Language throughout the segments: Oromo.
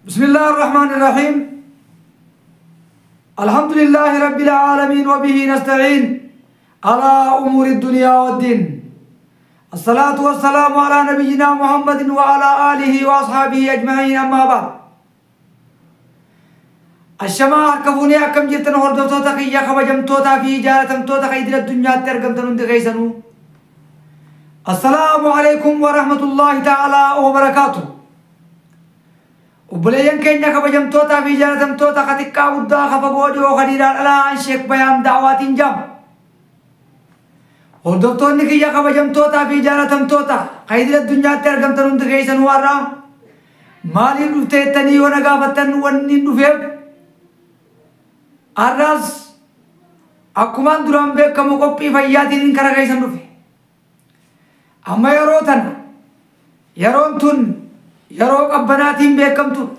بسم الله الرحمن الرحيم. الحمد لله رب العالمين وبه نستعين على أمور الدنيا والدين. الصلاة والسلام على نبينا محمد وعلى آله وأصحابه أجمعين أما بعد. Ashamaa harka fuunee, akkam jirtan hordoftoota kiyya kabajamtootaa fi jaalatamtoota kan idil addunyaatti argamtan hundi keessanuu? Assalaamu alaikum wa rahmatullahi ta'ala wa barakaatu. Obboleeyyan keenya kabajamtootaa fi jaalatamtoota, ka xiqqaa guddaa, ka fagoo dhiyoo, ka dhiiraa dhalaa, Sheek Bayaan Daawaatiin jaam. Hordoftoonni kiyya kabajamtootaa fi jaalatamtoota kan idil addunyaatti argamtan hundi keessanuu, har'a maaliin dhufteettanii yoo na gaafattan, wanni dhufeef har'as akkumaan duraan beekamu qophii fayyaatiin kara keessan dhufe. Amma yeroo tana, yeroon tun yeroo qabbanaatiin beekamtudha.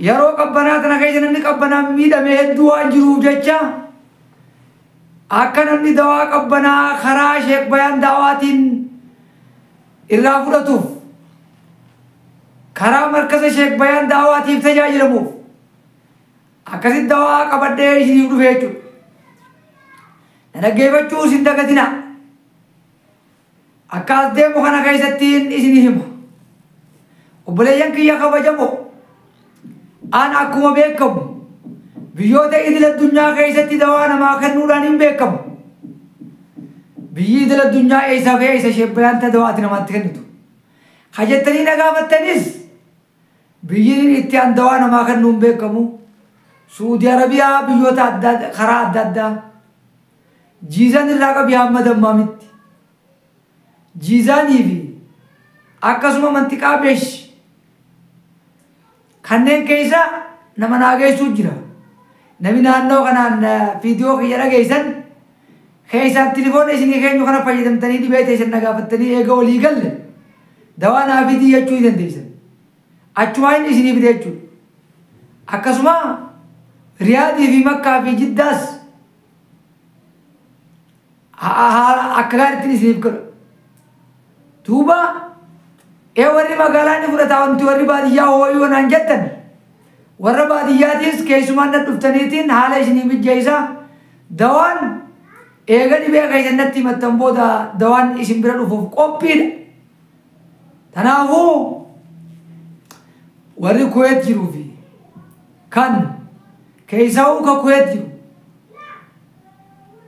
Yeroo qabbanaa tana keessa namni qabbanaan miidhame hedduu waan jiruuf jecha, akka namni dawaa qabbanaa karaa Sheek Bayaan Daawaatiin irraa fudhatuuf, karaa markaza Sheek Bayaan Daawaatiif tajaajilamuuf, akkasitti dawaa qabadhee isiniif dhufe jechuudha. Na dhaggeeffachuu isin dagatina. Akka as deemu kana keessattiin isinii hima. Obboleeyyan kiyya kabajamoo, an akkuma beekamu biyyoota idil addunyaa keessatti dawaa namaa kennuudhaan hin beekamu. Biyyi idil addunyaa eessaa fi eessa Sheek Bayaan dawaa ati namaatti kennitu? Ka jettanii na gaafattanis, biyyi itti an dawaa namaa kennuun beekamu Suudi Arabiyaa, biyyoota adda karaa adda addaa Jiizaan irraa qabii hamma Dammaamitti. Jiizaanii fi akkasuma mantiqaa Beesh kanneen keessa nama naa geessuu jira. Namni naannoo kanaan viidiyoo kiyya dhageessan keessaan tilifoona isinii keenyu kana fayyadamtanii dhibee teessan na gaafattanii, eega walii galle dawaa naa fidii jechuu ni dandeessan. Achumaa inni isinii fide jechuudha. Akkasuma Riyaadii fi Makkaa fi Jiddaas akka gaariitti isiniif godha. Duuba ee warri magaalaa ni fudhata, wanti warri baadiyyaa hooyuu naan jettan, warra baadiyyaatiis keessumaan na dhuftaniitiin haala isinii mijjeessa. Dawaan eega dhibee keessan natti himattan booda dawaan isin bira dhufuuf qophiidha. Kanaafuu warri Kuweet jiruu fi kan keessaa'uu ka Kuweet jiru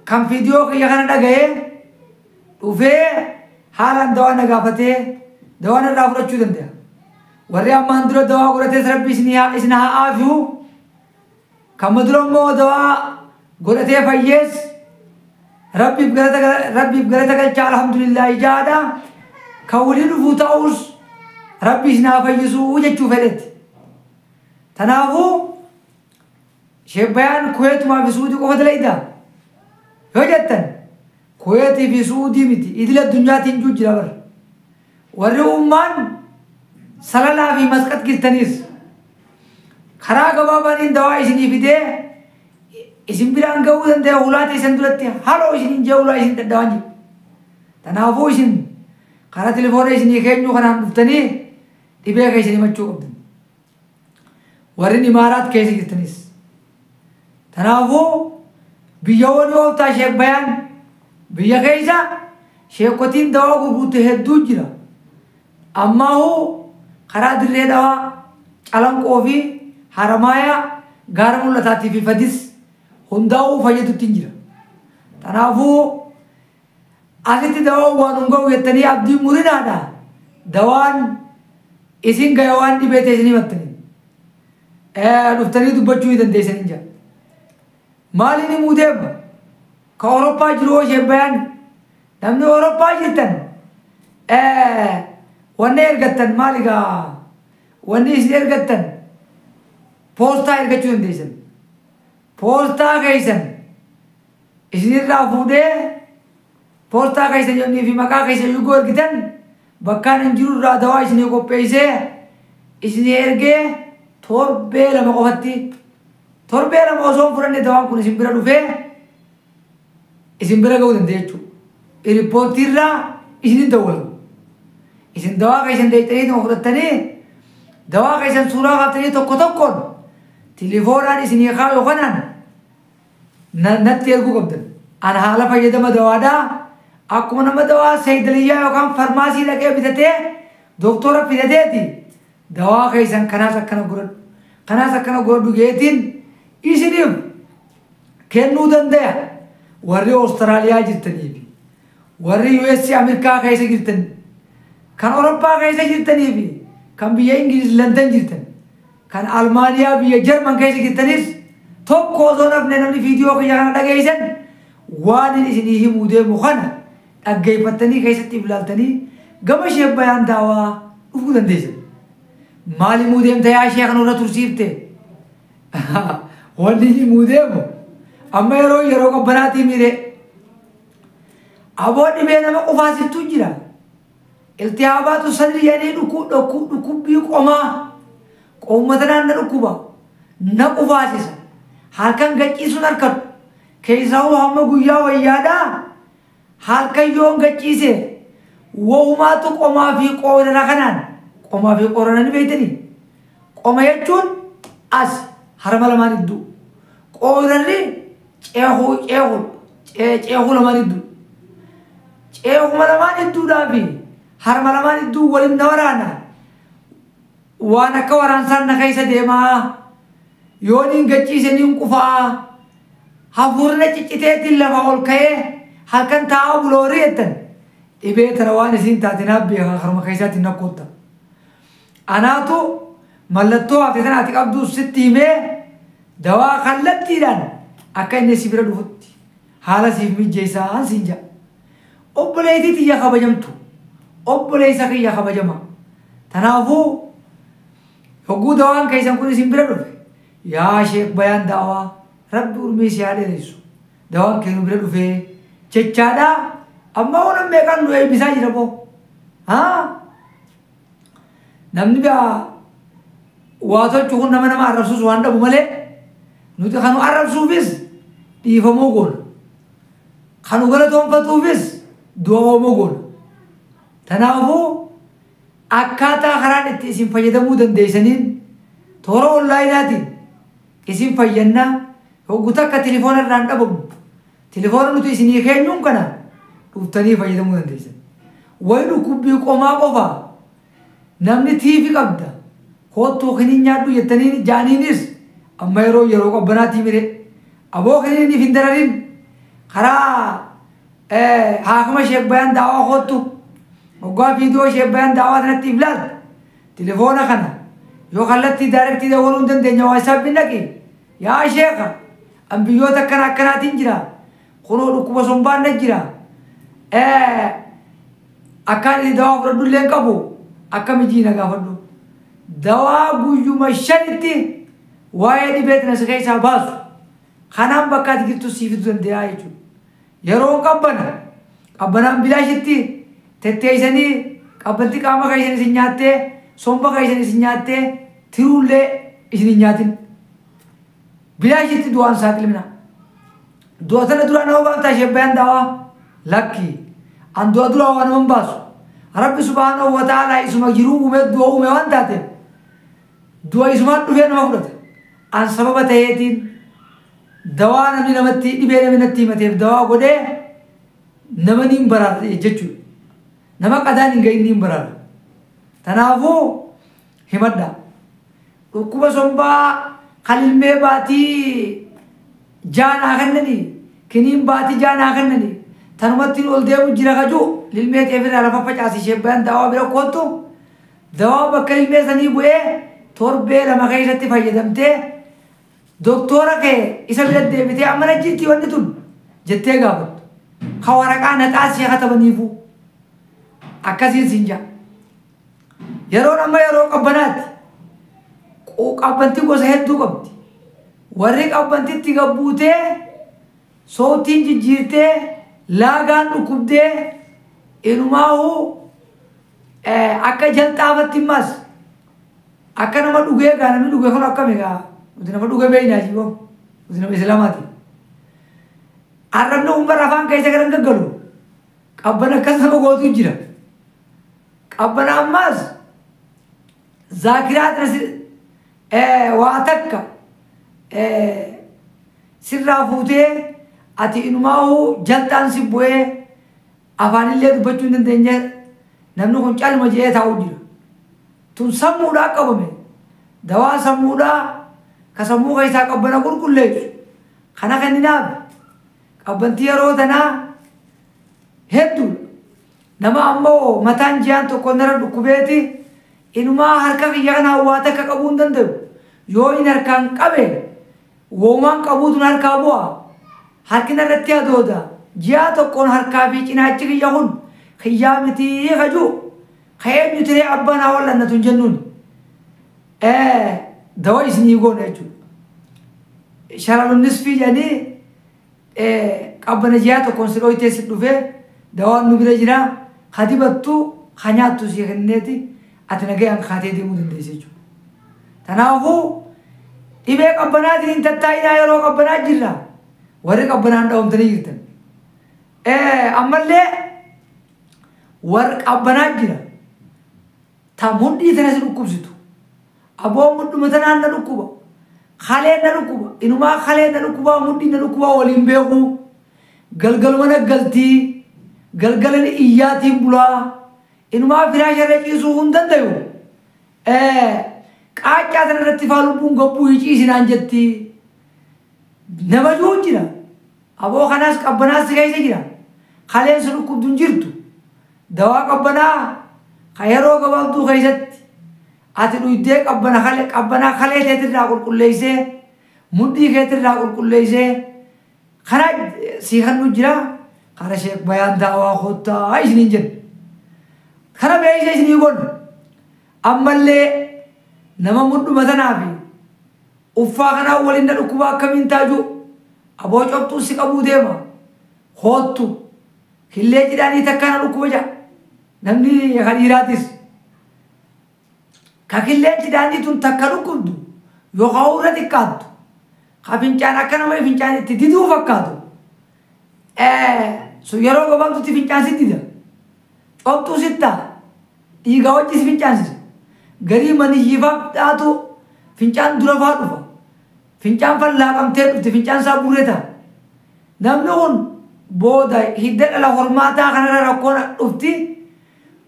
kan viidiyoo kiyya kana dhaga'ee dhufee haalaan dawaa na gaafatee dawaa narraa fudhachuu danda'a. Warri ammaan dura dawaa godhatees Rabbi isin haa aafiyu. Kan dura immoo dawaa godhatee fayyees Rabbiif galata galchaa, alhamdulillaahi jaadha. Kan walii dhufuu ta'us Rabbi isin haa fayyisuu jechuu fedhetti. Kanaafuu Sheek Bayaan Kuweetumaa fi Suudii qofa dalaydaa yoo jettan, Kuweetii fi Suudii miti, idil addunyaatiin jiru jira bara. Warri ummaan Salalaa fi Masqat jirtaniis karaa gabaabaaniin dawaa isinii fidee isin biraan ga'uu danda'e, hulaa teessan duratti haloo isiniin jee hulaa isin dadhabaan jiru. Kanaafuu isin karaa telefoona isinii keenyuu kanaan dhuftanii dhibee keessan himachuu qabdan. Warri Imaaraat keessa jirtanis. Kanaafuu biyyoowwan ooftaa Sheek Bayaan biyya keessa sheekotiin dawaa gurgurte hedduu jira. Ammaahuu karaa Dirree Dhawaa, Calanqoo fi Haramaayaa, Gaara Mul'ataatii fi Fadis hundaa'uu fayyadutti hin jira. Kanaafuu asitti dawaan waan hin ga'u jettanii abdii murinaadha. Dawaan isin gaya waan dhibee ta'e isin himattanii. Dhuftanii dubbachuu ni dandeessanii jira. Maaliin himuu deema? Ka Awurooppaa jiru hoo Sheek Bayaan? Namni Awurooppaa jirtan wanni ergattan maali gaa? Wanni isin ergattan poostaa ergachuu dandeessan. Poostaa keessan isinirraa fuudhee, poostaa keessan fi maqaa keessan yoo ergitan, bakkaan hin jiru irraa dawaa isinii qopheessee isinii ergee, torbee 2 qofatti, torbee 2 osoo hin fudhanne dawaan kun isin bira dhufee isin bira ga'uu danda'a jechuudha. Riippoortiirraa isinin dawwalamu. Isin dawaa keessan deeqxanii fudhattanii Dawaa keessan suuraa kaaftanii tokko tokkoon tilifoonaan isinii kaayu kanaan natti erguu qabdan. An haala fayyadama dawaadhaa akkuma nama dawaa saydaliyyaa yookaan farmaasii dhaqee bitatee doktora fidateeti dawaa keessan kanaas akkana godhadhu kanaas akkana godhadhu geetiin isiniif kennuu danda'a. Warri Awustiraaliyaa jirtanii fi warri US Ameerikaa keessa jirtan, kan Awurooppaa keessa jirtanii fi kan biyya Ingiliz London jirtan, kan Almaaniyaa biyya Jarman keessa jirtanis tokko osoo nafne namni viidiyoo kiyya kana dhageessan waan inni isinii himuu deemu kana dhaggeeffattanii keessatti ilaaltanii gama Sheek Bayaan Daawaa dhufuu dandeessan. Maal himuu deemta yaa sheekh nurra tursiifte? Wanni himuu deemu amma yeroo qabbanaatii miire aboo dhibee nama qufaasittuu jira. Iltihaabaatu sadri jedhanii dhukkubbii qomaa qommata naan na dhukkuba na qufaasisa halkan gachiisuun harkadhu keessaa hamma guyyaa wayyaadhaa halkan yoon gachiise woomaatu qomaa fi qoorana kanaan qomaa fi qoorana ni beektanii qoma jechuun as harma lamaan idduu qoorarri ceehuu ceehuu ceehuu lamaan idduu ceehuma lamaan idduudhaa fi harma lamaan idduu waliin na waraana waan akka waraansaan na keessa deemaa yoo niin gachiise niin qufaa hafuurri na cicciteetiin lafa ol ka'ee halkan taa'aa buloorii jettan dhibee tana waan isiin taate naaf beekaa harma keessaatiin na kootta. Anaatu mallattoo hafe tana ati qabdu sitti himee dawaa kallattiidhaan akka inni si bira dhufutti haala siif mijeessaa siin jedha. Obboleettii tiyya kabajamtu obboleessa kiyya kabajama. Kanaafuu hogguu dawaan keessan kun isin bira dhufe yaa Sheek Bayaan Daawaa rabbi urmii si haa dheeressu dawaan keenu bira dhufee jechaadhaa amma waan meeqaan nu eebbisaa jira boo. Namni biraa waa tolchu kun nama nama arrabsuus waan dhabu malee nuti kan nu arrabsuufis dhiifamuu goona. Kan nu galatoonfatuufis du'aawamuu goona. Kanaafuu akkaataa karaan itti isin fayyadamuu dandeessaniin toora onlaayinaatiin isin fayyannaa hogguu takka tilifoona irraan dhabamu tilifoona nuti isinii keenyuun kana dhuftanii fayyadamuu dandeessan. Wayi dhukkubbii qomaa qofaa namni tiifi qabda kottuu kiniin nyaadhu jettanii jaaniinis amma yeroo qabbanaatii mire aboo kiniin hin dararin karaa haakama Sheek Bayaan Daawaa kottu hoggaa viidiyoo Sheek Bayaan Daawaa sanatti iblaal tilifoona kana yoo kallattii daayirektii dawwaluu hin dandeenya waasaappiin dhaqi yaa sheeka an biyyoota akkana akkanaatiin jira kunoo dhukkuba sombaan na jira akkaan itti dawaa fudhadhu illee hin qabu akka mijii na gaafadhu dawaa guyyuma shanitti waa'ee dhibee tana si keessaa baasu kanaan bakka ati jirtu siif fiduu danda'a jechuudha. Yeroon qabbana qabbanaan bilaashitti tetteessanii qabbanti qaama keessan isin nyaattee somba keessan isin nyaattee tiruullee isin hin nyaatin. Bilaashitti du'aan saaxilamina. Du'a tana duraa nama baaftaa Sheek Bayaan Daawaa lakki an du'a duraa waan nama hin baasu. Rabbi subhaanahu wa ta'ala isuma jiruu uume du'a uume waan taateef du'a isumaan dhufee nama fudhata. An sababa ta'eetiin dawaa namni namatti dhibee namni natti himateef dawaa godhee nama niin baraara jechuudha. Nama qadaan hin gahin niin baraara. Kanaafuu himadha. Dhukkuba sombaa kalilmee baatii jaanaa kennanii kiniin baatii jaanaa kennanii tanumatti ol deemu jira kajuu lilmee xeefirraa lafa facaasi Sheek Bayaan Daawaa bira kottu dawaa bakka lilmee sanii bu'ee torbee lama keessatti fayyadamtee doktora kee isa bira deebitee amma na jirti wanni tun jettee gaafattu. Ka waraqaa naxaa see katabaniifu akkasiin siin jaa. Yeroon amma yeroo qabbanaatti qabbanti gosa hedduu qabdi. Warri qabbantitti gabbuutee sooftiin jijjiirtee laagaan dhukkubdee inumaahu akka jalxaafatti immas akka nama dhugee gaa namni dhugee kun akkami gaa nuti nama dhugee beeknaa jiru nuti nama islaamaati. Arrabni umbar afaan keessa gara gaggalu qabbana akkas nama gootu jira. Qabbana ammas Zaakiraa waa takka sirraa fuutee ati inumaa'uu jalxaan si bu'ee afaanillee dubbachuu hin dandeenye, namni kun calma jedhee taa'u jira. Tun sammuudhaa qabame. Dawaa sammuudhaa ka sammuu keessaa qabbana qulqulleessu kana kenninaaf. Qabbantii yeroo tanaa hedduudha. Nama ammoo mataan ji'aan tokko nara dhukkubeeti, inumaa harka kiyya kanaan waa takka qabuu hin danda'u. Yoo inni harkaan qabe woomaan qabuutu harkaa bu'a. Harki narratti hadooda. Ji'a tokkoon harkaa fi cinaachi kiyya kun kiyyaa mitii kajuu. Ka eenyu tiree abbaan haa wallannatu hin jennuun. Dawa isinii goona jechuudha. Sharalunnis fi jedhanii qabbana ji'a tokkoon si dhoytee si dhufee dawaan nu bira jira. Ka dibattu, ka nyaattu si kenneeti ati nagayaan kaatee deemuu dandeessa jechuudha. Kanaafuu dhibee qabbanaatiin hin tattaa'inaa, yeroo qabbanaa jirra. Warri qabbanaan dhawamtanii jirtan. Ammallee warri qabbanaa jira. Ta mudhii tana si dhukkubsitu. Aboo mudhuma tanaan na dhukkuba. Kaleen na dhukkuba. Inumaa kaleen na dhukkubaa, mudhii na dhukkubaa waliin beeku. Galgaluma naggaltii. Galgala iyyaatiin bulaa. Inumaa firaasha irra ciisuu hin danda'u. Qaaccaa sana irratti faa lubbuun gabbuu ciisinaan jetti. Nama jiru jira. Aboo kanaas qabbanaas si keessa jira. Kaleen si dhukkubdu hin jirtu. Dawaa qabbanaa ka yeroo gabaabduu keessatti ati dhuydee qabbanaa kalee keetirraa qulqulleessee, mudhii keetirraa qulqulleessee kana sii kennu jira. Kana Sheek Bayaan Daawaa koottaa isiniin jenna. Kana beeksisa isinii godhu. Ammallee nama mudhuma tanaa fi uffaa kanaa waliin na dhukkuba akkamiin taaju, aboo cobxuu si qabuu deema. Koottu killee jedhanii takka na dhukkuba jedha. Namni kan dhiiraatis. Ka killeen cidhaanii tun takka dhukkubdu yookaan irra xiqqaattu, ka fincaan akka nama fincaan itti diduu fakkaatu. Sun yeroo gabaabdutti fincaan si dida. Cobxuu sitta dhiigaa wajji si fincaansisa. Garii maniyyiifaa dhaatu fincaan dura faa dhufa. Fincaan fallaaqamtee dhufte, fincaan isaa burree ta'a. Namni kun booda hidda dhala hormaataa kanarra rakkoon dhufti,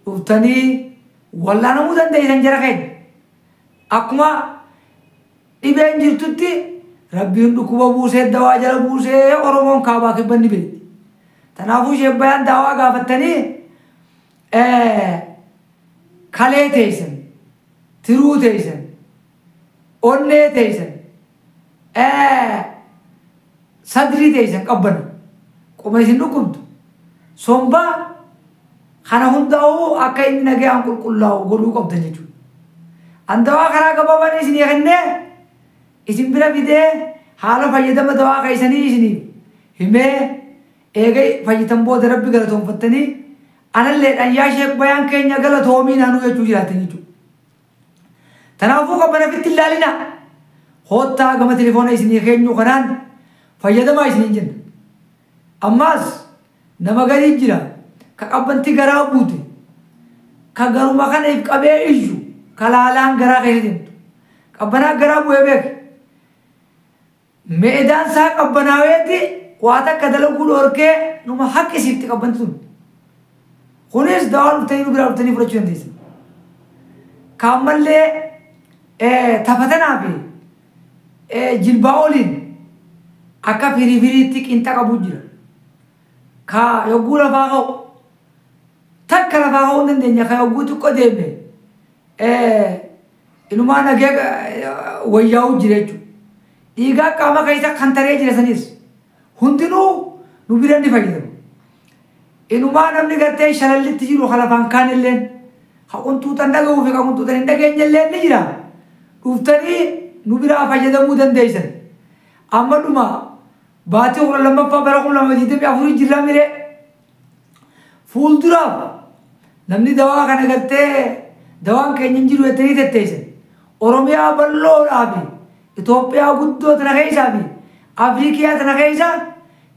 dhuftanii wallaanamuu dandeessan jara keenya. Akkuma dhibeen jirtutti Rabbiin dhukkuba buusee dawaa jala buusee Oromoon kaabaa kibban ni beekti. Kanaafuu Sheek Bayaan Daawaa gaafattanii kalee teessan, tiruu teessan, onnee teessan, sadrii teessan, qabbana. Qoma isin dhukkubdu. Sombaa kana hundaa'uu akka inni nagayaan qulqullaa'u godhuu qabdan jechuudha. An dawaa karaa gabaabaan isinii kennee isin bira fidee haala fayyadama dawaa keessanii isiniif himee, eega fayyitan booda Rabbi galatoonfattanii analleedhaan yaa Sheek Bayaan keenya galatoomii naanuu jechuu jiraatan jechuudha. Kanaafuu qabbana fitti ilaalina. Koottaa gama telefoona isinii keenyu kanaan fayyadamaa isiniin jenna. Ammaas nama garii jira ka qabbanti garaa buute, ka garuma kana if qabee iyyu, ka laalaan garaa keessa deemtu. Qabbanaa garaa bu'ee beek. Meedaan isaa qabbanaaweeti waa takka dalaguu dhorkee numa haqqisiifti qabbanti tun. Kunis dawaa dhuftanii nu biraa dhuftanii fudhachuu dandeessan. Kaammallee tafatanaa fi jilbaa oliin akka firii firiitti qinxa qabu jira. Ka yogguu lafaa ka'u takka lafaa ka'uu hin dandeenya, ka yogguu xiqqoo deeme inumaa nagee wayyaa'uu jira jechuudha. Dhiigaa qaama keessa kan taree jira sanis hundinuu nu bira ni fayyadamu. Inumaa namni gartee shalallitti jiru ka lafaan kaan illeen, ka qunxuuxan dhaga'uu fi ka qunxuuxan hin dhageenye illeen ni jira. Dhuftanii nu biraa fayyadamuu dandeessan. Amma dhuma baatii 12ffaa bara 2024 jirra miree. Fuulduraaf namni dawaa kana gartee dawaan keenya hin jiru jettanii tetteessan. Oromiyaa bal'oodhaa fi Itoophiyaa guddoo tana keessaa fi Afriikiyaa tana keessa,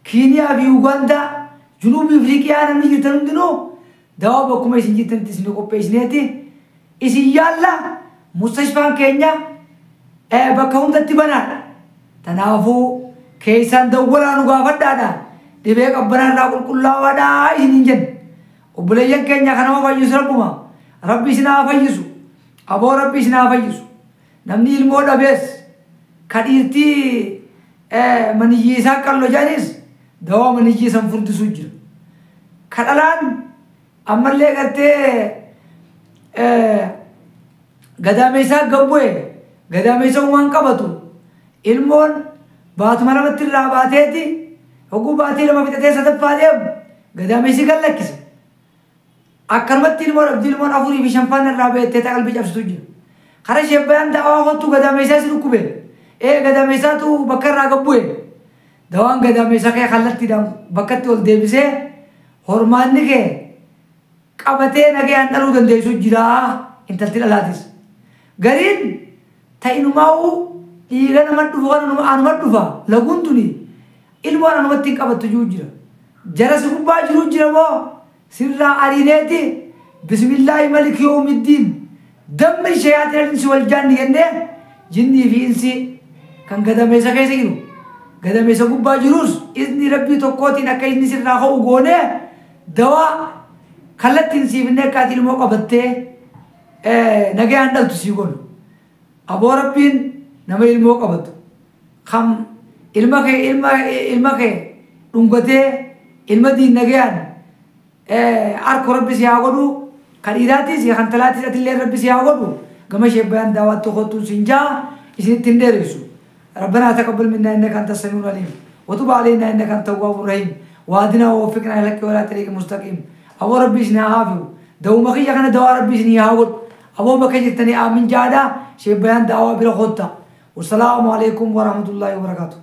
Kiiniyaa fi Ugaandaa, Junuubii Afriikiyaa namni jirtan hundinuu dawaa bakkuma isin jirtanitti isin qopheessineeti. Isin yaalla. Mustashfaan keenya bakka hundatti banaadha. Tanaafuu keessaan dawwalaa nu gaafadhaadha. Dhibee qabbanaarraa qulqullaawaadhaa isiniin jenna. Obboleeyyan keenya kan nama fayyisu rabbuma. Rabbi isin haa fayyisu. Aboo rabbi isin haa fayyisu. Namni ilmoo dhabees ka dhiirtii maniyyii isaa qallo jedhanis dawaa maniyyii san furdisuu jira. Ka dhalaan ammallee gartee gadaameessaa gabbu'e gadaameessa uumaan qabatu ilmoon baatuma lamatti irraa baateeti hogguu baatii lama fixatee sadaffaa deemu gadaameessi gad lakkisa. Akkanumatti ilmoo dhabdi ilmoon 4 fi 5 faana irraa beettee qalbii cabsitu jira. Kara sheebbayaan da'awaa kottu gadaameessaa si dhukkube. Gadaameessaatu bakka irraa gabbu'e. Dawaan gadaameessaa kee kallattiidhaan bakkatti ol deebisee hormaanni kee qabatee nagayaan dhaluu dandeessu jira intalti dhalaatis. Gariin ta'inumaa'uu dhiiga nama dhufu kan anuma dhufa laguun tuni ilmoon anumatti hin qabattu jiru jira. Jara si gubbaa jiru jira moo sirraa ariineeti bismillaahi maliki yawmiddiin dammi shayaatiin insi wal jaanni jennee jinnii fi insi kan gadameessa keessa jiru. Gadameessa gubbaa jirus izni rabbii tokkootiin akka inni sirraa ka'u goonee dawaa kallattiin siifnee akka ati ilmoo qabattee nagayaan dhaltu sii goonu. Aboo rabbiin nama ilmoo qabatu kam ilma kee ilma kee dhungatee ilma diin nagayaan arko rabbi si haa godhu kan dhiiraatis kan talaatis atillee rabbi si haa godhu gama sheebbayaan daawaatti kottuun siin jaa isinitti hin dheeressu. ربنا تقبل منا انك انت السميع العليم وتب علينا انك انت التواب الرحيم وهدنا ووفقنا الى الحق ولا طريق مستقيم. ابو ربي سنا عافيو دو مخي كان دوا ربي سني هاول ابو بكر جتني امين جادا شيبان دعوه بلا خطه. والسلام عليكم ورحمه الله وبركاته.